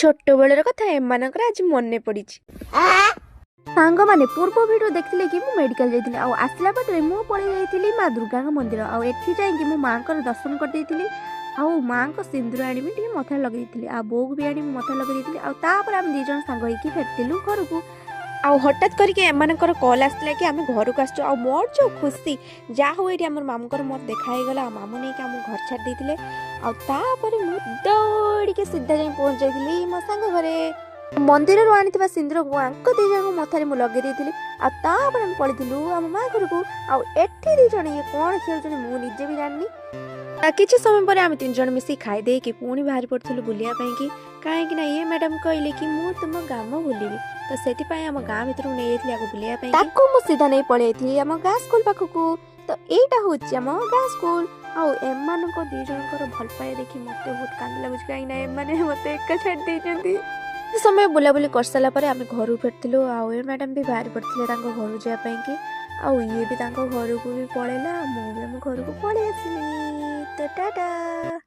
ଛୋଟବେଳର କଥା ଏମାନଙ୍କର ଆଜି ମନେ ପଡ଼ିଛି। ସାଙ୍ଗମାନେ, ପୂର୍ବ ଭିଡ଼ିଓ ଦେଖିଥିଲେ କି ମୁଁ ମେଡ଼ିକାଲ ଯାଇଥିଲି ଆଉ ଆସିଲା ବାଟରେ ମୁଁ ପଳେଇ ଯାଇଥିଲି ମା ଦୁର୍ଗାଙ୍କ ମନ୍ଦିର। ଆଉ ଏଠି ଯାଇକି ମୁଁ ମାଆଙ୍କର ଦର୍ଶନ କରିଦେଇଥିଲି ଆଉ ମାଆଙ୍କ ସିନ୍ଦୁର ଆଣିବି ଟିକେ ମଥାରେ ଲଗେଇ ଦେଇଥିଲି ଆଉ ବୋଉକୁ ବି ଆଣି ମୁଁ ମଥାରେ ଲଗେଇ ଦେଇଥିଲି। ଆଉ ତାପରେ ଆମେ ଦୁଇ ଜଣ ସାଙ୍ଗ ହେଇକି ଫେରିଥିଲୁ ଘରକୁ। ଆଉ ହଠାତ୍ କରିକି ଏମାନଙ୍କର କଲ୍ ଆସିଥିଲା କି ଆମେ ଘରକୁ ଆସିଛୁ। ଆଉ ମୋର ଯେଉଁ ଖୁସି, ଯାହା ହଉ ଏଇଠି ଆମର ମାମୁଙ୍କର ମୋର ଦେଖା ହେଇଗଲା ଆଉ ମାମୁଁ ନେଇକି ଆମକୁ ଘର ଛାଡ଼ି ଦେଇଥିଲେ। ଆଉ ତାପରେ ମୁଁ ଦୌଡ଼ିକି ସିଧା ଯାଇ ପହଞ୍ଚି ଯାଇଥିଲି ମୋ ସାଙ୍ଗ ଘରେ। ମନ୍ଦିରରୁ ଆଣିଥିବା ସିନ୍ଦୁରକୁ ଆଙ୍କ ଦୁଇ ଜଣଙ୍କ ମଥାରେ ମୁଁ ଲଗେଇ ଦେଇଥିଲି। ଆଉ ତାପରେ ଆମେ ପଳେଇଥିଲୁ ଆମ ମା ଘରକୁ। ଆଉ ଏଠି ଦୁଇ ଜଣ ଇଏ କ'ଣ ଖେଳୁଛନ୍ତି, ମୁଁ ନିଜେ ବି ଜାଣିନି। କିଛି ସମୟ ପରେ ଆମେ ତିନି ଜଣ ମିଶିକି ଖାଇ ଦେଇକି ପୁଣି ବାହାରି ପଡ଼ିଥିଲୁ ବୁଲିବା ପାଇଁକି, କାହିଁକି ନା ଇଏ ମ୍ୟାଡ଼ାମ୍ କହିଲେ କି ମୁଁ ତୁମ ଗ୍ରାମ ବୁଲିବି। ତ ସେଥିପାଇଁ ଆମ ଗାଁ ଭିତରକୁ ନେଇଯାଇଥିଲି ଆକୁ ବୁଲିବା ପାଇଁ। ତାକୁ ମୁଁ ସିଧା ନେଇ ପଳେଇ ଯାଇଥିଲି ଆମ ଗାଁ ସ୍କୁଲ ପାଖକୁ। ତ ଏଇଟା ହେଉଛି ଆମ ଗାଁ ସ୍କୁଲ। ଆଉ ଏମାନଙ୍କ ଦୁଇ ଜଣଙ୍କର ଭଲ ପାଇବା ଦେଖି ମୋତେ ବହୁତ କାନ୍ଦ ଲାଗୁଛି, କାହିଁକି ନା ଏମାନେ ମୋତେ ଏକା ଛାଡ଼ି ଦେଇଛନ୍ତି। କିଛି ସମୟ ବୁଲାବୁଲି କରିସାରିଲା ପରେ ଆମେ ଘରକୁ ଫେରିଥିଲୁ। ଆଉ ଏ ମ୍ୟାଡ଼ାମ୍ ବି ବାହାରି ପଡ଼ିଥିଲେ ତାଙ୍କ ଘରକୁ ଯିବା ପାଇଁକି। ଆଉ ଇଏ ବି ତାଙ୍କ ଘରକୁ ବି ପଳେଇଲା, ମୁଁ ବି ଆମ ଘରକୁ ପଳେଇ ଆସିଲି। ତ ଟାଟା।